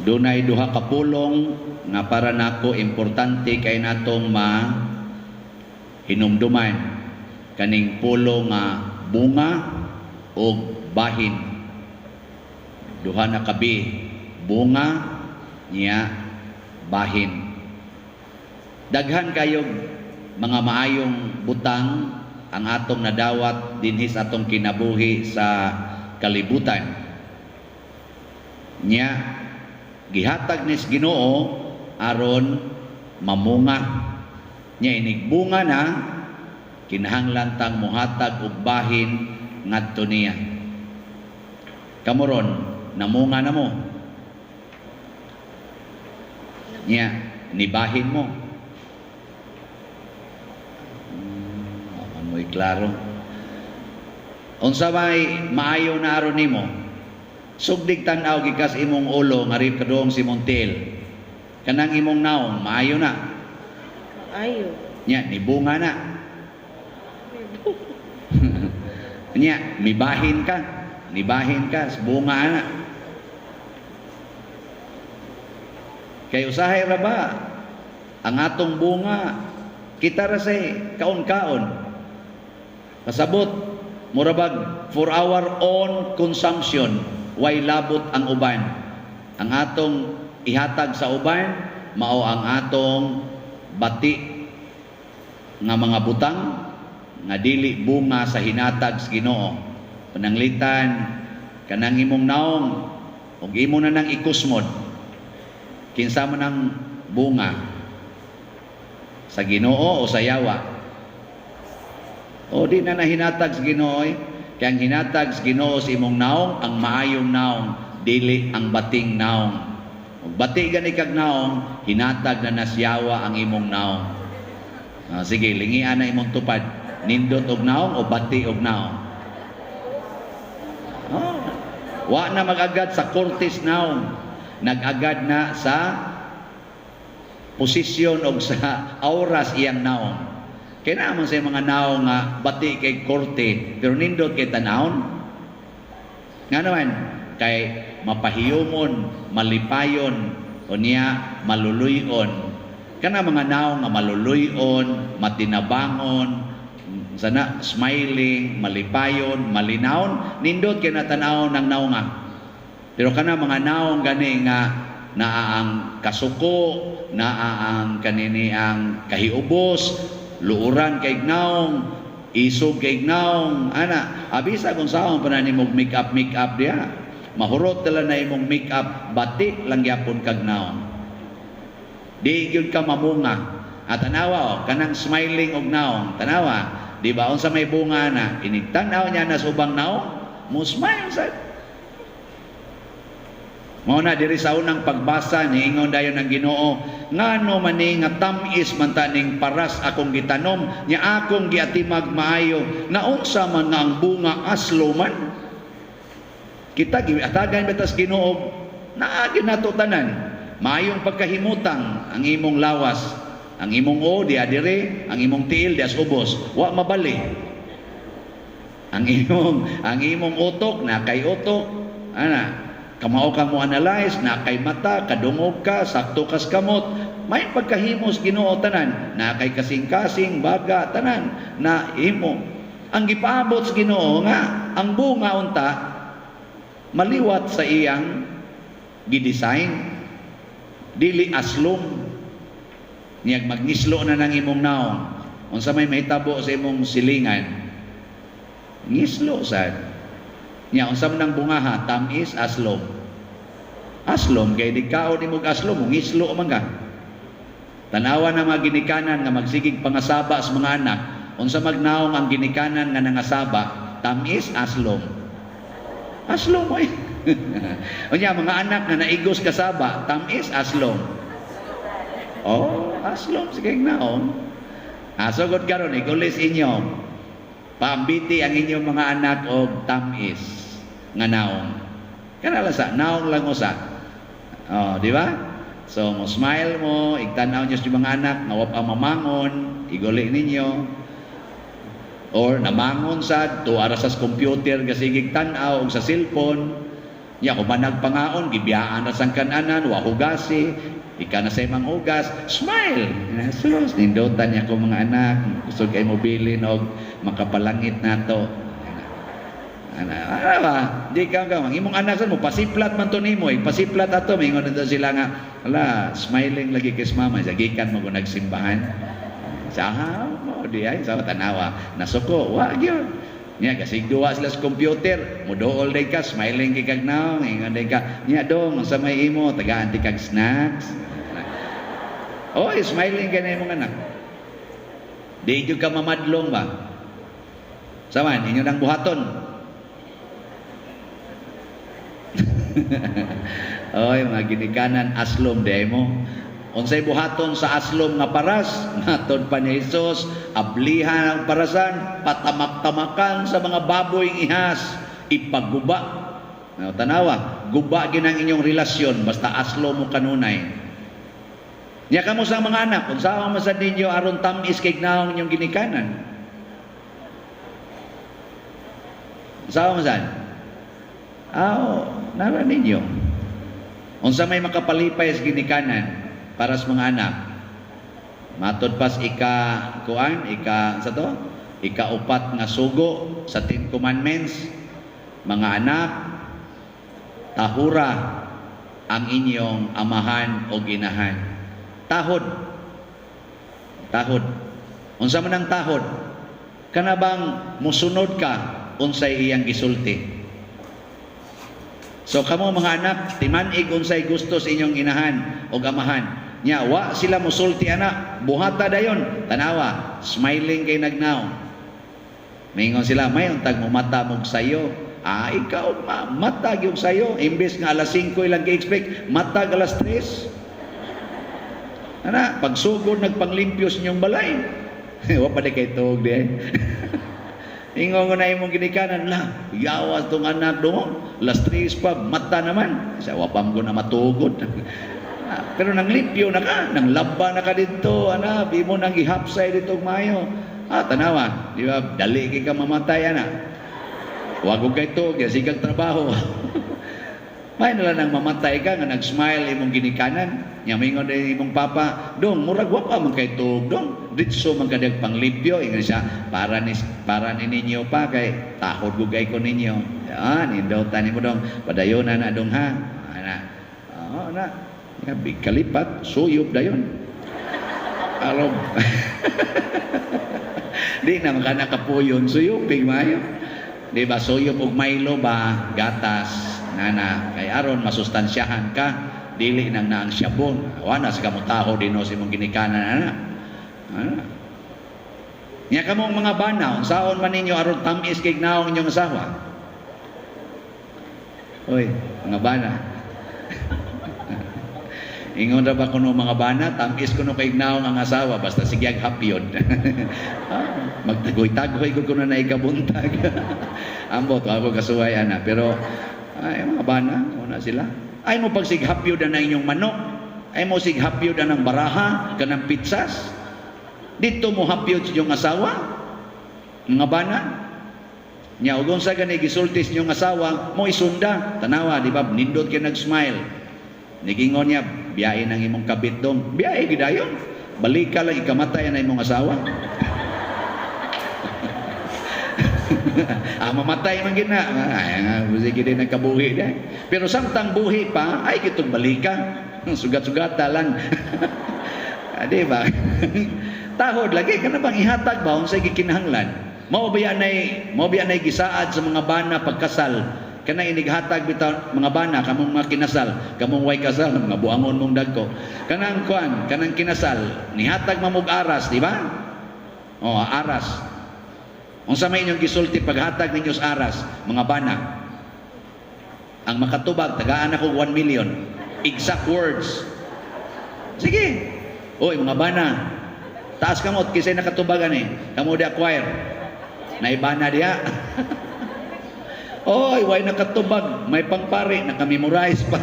Dunay duha ka pulong nga para nako importante kay natong ma hinumduman, kaning pulong nga bunga ug bahin. Duha na ka B, bunga nya bahin. Daghan kayog mga maayong butang ang atong nadawat dinhi sa atong kinabuhi sa kalibutan. Nya gihatag nis Ginoo aron mamunga. Nya inig bunga na, kinahanglan tang mohatag og bahin ngadto niya. Kamo ron, namunga na mo. Nya nibahin mo. Mo'y klaro. Unsa may maayo na aron nimo? Sugdig tan-aw gikas imong ulo ngarib kadung sa imong tiil. Kanang imong naong, maayo na? Ayo. Nya nibunga na. Nya mibahin ka, nibahin ka, bunga na. Kay usahay ra ba ang atong bunga, kita ra say kaon-kaon. Pasabot, mura bag for our own consumption, way labot ang uban. Ang atong ihatag sa uban mao ang atong bati nga mga butang nga dili bunga sa hinatag sa Ginoo. Pananglitan kanang imong naong ug imo na nang ikusmod, kinsa man ang bunga, sa Ginoo o sa yawa? O di na nahinatag sa Ginoo eh. Kaya ang hinatag sa Ginoo sa imong naong, ang maayong naong, dili ang bating naong. Ug bati gani kag naong, hinatag na nasyawa ang imong naong. Ah, sige, lingian na imong tupad. Nindot og naong o bati og naong? Oh. Wa na mag-agad sa kortes naong. Nag-agad na sa posisyon og sa auras iyang naong. Kaya naman sa mga naong nga bati kay korte, pero nindot kay tanawon. Nga naman, kay mapahiyumon, malipayon, o niya maluluyon. Kana mga naong nga maluluyon, matinabangon, sana smiling, malipayon, malinawon, nindot kay natanawon ng naonga. Pero kana mga naong gani nga naa ang kasuko, naa ang kanini ang kahiubos, luuran kay naong, isog kay naong, ana, abisa kung saon pa na nimog make up make up diha. Mahurot dala na imong make up, bati lang gyapon kag naong. Di gyud ka mamunga. At tanawa oh, kanang smiling og naong, tanawa, di ba unsa may bunga na, inig tan-aw niya na sa ubang naong, mo smile sad. Mao na diri sa unang pagbasa niingon dayon ang Ginoo, ngano man ni nga tam-is man ta ning paras akong gitanom, nya akong giatimag maayo, naunsa man nga ang bunga aslo man? Kita giatagan betas Ginoo, naagi nato tanan. Maayong pagkahimutang ang imong lawas, ang imong o diha dire, ang imong tiil diha sa ubos, wa mabali. Ang imong utok na kay utok, ana, kamao ka mo analyze, na kay mata, kadungog ka, sakto kas kamot, may pagkahimos Ginoo tanan, na kay kasing-kasing, baga tanan na imo. Ang gipaabot sa Ginoo nga ang bunga unta maliwat sa iyang gidesign, dili aslom. Niyag magngislo na ng imong naong, unsa may mahitabo sa imong silingan? Ngislo sad. Nya unsa man ang bungaha, tamis, aslom? Aslom, kay di kaon imong aslom, ngislo man ka. Tanawa na mga ginikanan nga magsigig pangasaba sa mga anak, unsa magnaong ang ginikanan nga nangasaba, tamis, aslom? Aslom oy. Unya mga anak nga naigos kasaba, tamis, aslom? Oh, aslom sige naong. Ah, sugod karon igulis inyo. Paambiti ang inyong mga anak og tamis nga naong. Kana lang sa naong lang usa. Oh, di ba? So mo smile mo, igtan-aw niyo sa mga anak nga wa pa mamangon, iguli ninyo. Or namangon sad, tuara sa computer gasigig tan-aw og sa cellphone. Ya, kung nagpangaon, gibiyaan na sang kananan, wa hugasi, ika na sa imang hugas, smile. Sus, nindotan niya ko mga anak, kusog kay mo bilin og makapalangit nato. Ana, ana ba? Di ka ka, ang imong anak sa mo pasiplat man to nimo, eh, pasiplat ato mingon na sila nga, ala, smiling lagi kay mama, sa gikan mo ko nagsimbahan. Sa mo di ay sa tanawa, nasuko, wa gyud. Nya kasig duwa sila sa computer, muduol day ka, smiling kay kag naong, ingon day ka, nya dong, unsa may imo, tagaan ti kag snacks. Oy, smiling kay na imong anak. Di jud ka mamadlong ba? Saman, inyo nang buhaton. Oy, mga ginikanan, aslom di mo. Unsay buhaton sa aslom nga paras, matod pa ni Jesus, ablihan ang parasan, patamak-tamakan sa mga baboy ihas, ipaguba. Now, tanawa, guba ginang inyong relasyon basta aslo mo kanunay. Nya kamo sa mga anak, unsaon man sad ninyo aron tam-is kay naong inyong ginikanan? Unsaon man sad? Aw, nara ninyo. Unsa may makapalipay sa ginikanan para sa mga anak? Matod pas ika kuan, ika sa to? Ika-upat nga sugo sa Ten Commandments, mga anak, tahura ang inyong amahan o ginahan. Tahod. Tahod. Unsa man ang tahod? Kana bang musunod ka unsay iyang gisulti? So kamo mga anak, timan-ig unsay gusto sa inyong inahan o amahan. Nya wa sila musulti ana, buhata dayon. Tanawa, smiling kay nagnaw. Mingon sila, may untag mo mata mog sayo. Ah, ikaw ma, mata gyud sayo. Imbes nga alas 5 ilang gi-expect, mata alas 3. Ana, pagsugod nagpanglimpyo sa inyong balay. Wa pa di kay tuog di ay. Ingon ko na imong ginikanan la, yawas tong anak do. Alas 3 pa, mata naman. Sa wa pa mo na matugod. Pero nang limpyo na ka, nang laba na ka dito, ana, di mo nang gihapsay dito maayo. Ah, tanawa, di ba? Dali kay ka mamatay ana. Wa ko kay tuog, sigang trabaho. May nala nang mamatay ka nga nag-smile imong ginikanan. Nya mingon din imong papa, dong murag wa pa man kay tuog dong. Ditso man kadag panglimpyo ingon siya para ni ninyo pa kay tahod gugay ko ninyo. Ah, nindotan nimo dong. Padayon na na dong ha. Ana. Oh, na. Ya, big kalipat, suyop dayon. Aron. Di na man ka nakapuyon, suyopig maayo. Di ba suyop og Milo ba, gatas, nana, kay aron masustansyahan ka, dili nang naang syabon. Wa na sa kamutaho dinho sa imong ginikanan ana. Ana. Nya kamong mga bana, unsaon man ninyo aron tam-is kay naong inyong asawa? Oy, mga bana. Ingon ra ba kuno mga bana, tam-is kuno kay naong ang asawa basta sige ang hapyon. Ah, magtagoy-tagoy ko kuno na ikabuntag. Ambot ako kasuway ana, pero ay mga bana, una sila. Ay mo pagsighapyod na inyong manok, ay mo sighapyod na ng baraha, kanang pitsas. Dito mo hapyod sa inyong asawa, mga bana. Nya og unsa gani gisulti sa inyong asawa, mo isunda, tanawa, di ba? Nindot kay nag-smile. Nigingon niya, biyahe ng imong kabit dong. Biyahe gidayon. Balik ka lang, ikamatay na imong asawa. Ah, mamatay man gid na. Ay, sige din nagkabuhi di. Pero samtang buhi pa, ay kitong balika. Sugat-sugata lang. Ah, di ba? Tahod lagi kana bang ihatag ba unsay gikinahanglan? Mao ba nay gisaad sa mga bana pagkasal? Kana inighatag bitaw mga bana kamong mga kinasal, kamong way kasal, mga buangon mong dagko. Kanang kuan, kanang kinasal, nihatag mamog aras, di ba? Oh, aras. Unsa may inyong gisulti paghatag ninyo sa aras, mga bana? Ang makatubag, tagaan ako 1 million. Exact words. Sige. Oy, mga bana. Taas kamot kisay nakatubagan eh. Kamo di acquire. Naibana diha. Oy, way nakatubag, may pangpare, naka-memorize pa.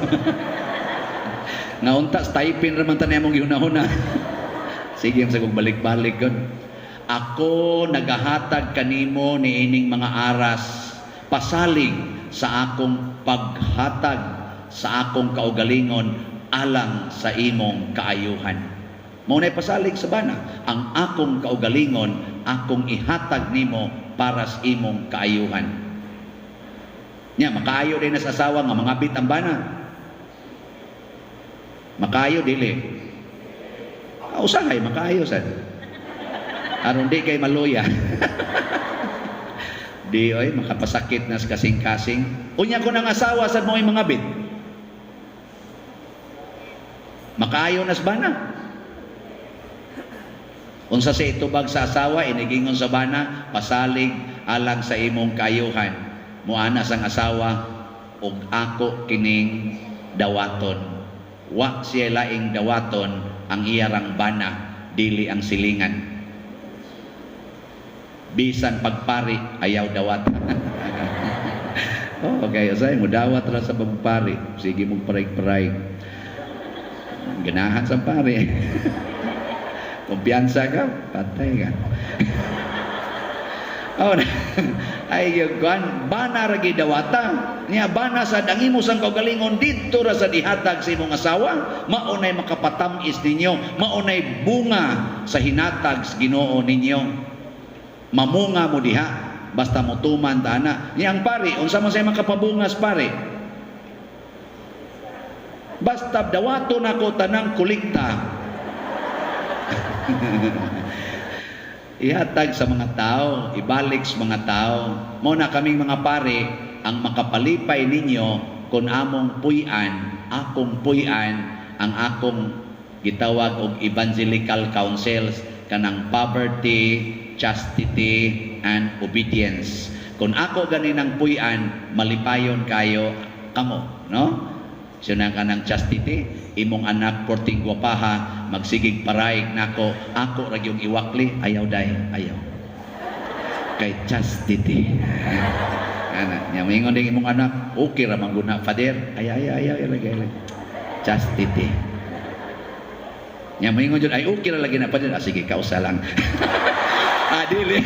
Naunta, typing raman tanan among gihuna-huna. Sige, sa kong balik-balik yun. Ako nagahatag kanimo niining mga aras, pasalig sa akong paghatag sa akong kaugalingon alang sa imong kaayuhan. Mao nay pasalig sa bana, ang akong kaugalingon akong ihatag nimo para sa imong kaayuhan. Nya makaayo din sa asawa nga mangabit ang bana. Makaayo, dili? Ah, usahay makaayo sad. Aron di kay maluya. Di oy, makapasakit na sa kasing-kasing. Unya kung ang asawa sad mo ay mangabit. Makaayo nas bana. Unsa sa itubag sa asawa, inigingon sa bana, "Pasalig alang sa imong kaayuhan." Muana sang asawa, "Og ako kining dawaton." Wa siya laing dawaton, ang iyarang bana, dili ang silingan. Bisan pagpari, ayaw dawat. Oh, okay, usay mo dawat ra sa pagpari. Sige mong parig-parig. Ganahan sa pari. Kumpiyansa ka, patay ka. Oh, ay yung kuan, bana ra gidawata. Niya bana sad ang imo sang kaugalingon didto ra sa dihatag sa imong asawa, mao nay makapatam-is ninyo, mao nay bunga sa hinatag sa Ginoo ninyo. Mamunga mo diha basta mo tuman ta ana. Niya ang pari, unsa man say makapabungas pari? Basta dawato nako tanang kolekta. Ihatag sa mga tao, ibalik sa mga tao. Mao na kaming mga pare ang makapalipay ninyo kung among puy-an, akong puy-an, ang akong gitawag og evangelical counsels kanang poverty, chastity, and obedience. Kung ako ganinang puy-an, malipayon kayo kamo, no? So na kanang chastity, imong anak porting gwapaha, magsigig paraig nako, ako ra gyung iwakli, ayaw day, ayaw. Kay chastity. Ana, nya moingon ding imong anak, "Okay ra man guna, Father." Ayaw, ayaw, ayaw, ayaw, lagi, ayaw. Chastity. Nya moingon jud, "Ay, okay ra lagi na, Father." "Ah, sige, kausa lang." Ah, dili.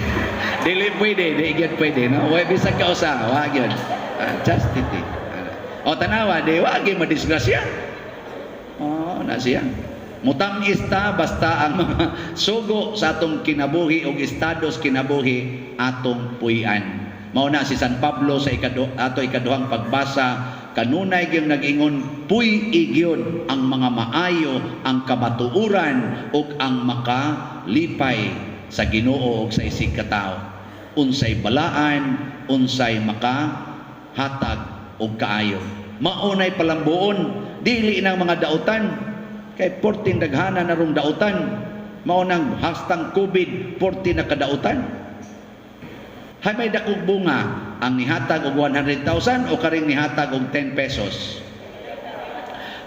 Dili pwede, di gyud pwede, no? Wa bisag kausa, wa gyud. Ah, chastity. O tanawa, di wa gyud madisgrasya. Oh, na siya. Mutamis ta basta ang mga sugo sa atong kinabuhi o estado sa kinabuhi atong puy-an. Mao na si San Pablo sa ato ikaduhang pagbasa kanunay gyud nag-ingon, puy-i gyud ang mga maayo, ang kamatuoran ug ang makalipay sa Ginoo ug sa isig katawo. Unsay balaan, unsay makahatag og kaayo. Maunay palambuon, dili nang mga dautan kay porting daghana na rong dautan. Mao nang hastang COVID, 40 na kadautan. Hay may dakog bunga ang nihatag og 100,000 o karing nihatag og 10 pesos?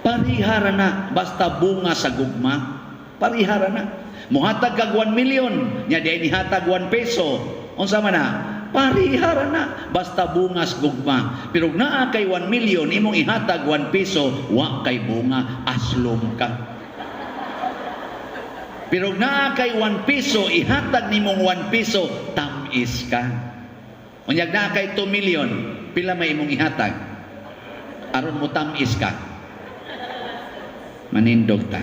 Parihara na basta bunga sa gugma. Parihara na. Muhatag kag 1 million, nya di ay nihatag 1 peso. Unsa man na? Parihara na basta bungas gugma. Pero naa kay 1 million, imong ihatag 1 peso, wa kay bunga, aslom ka. Pero naa kay 1 piso, ihatag nimong 1 piso, tamis ka. Unyag naa kay 2 million, pila may imong ihatag? Aron mo tamis ka. Manindog ta.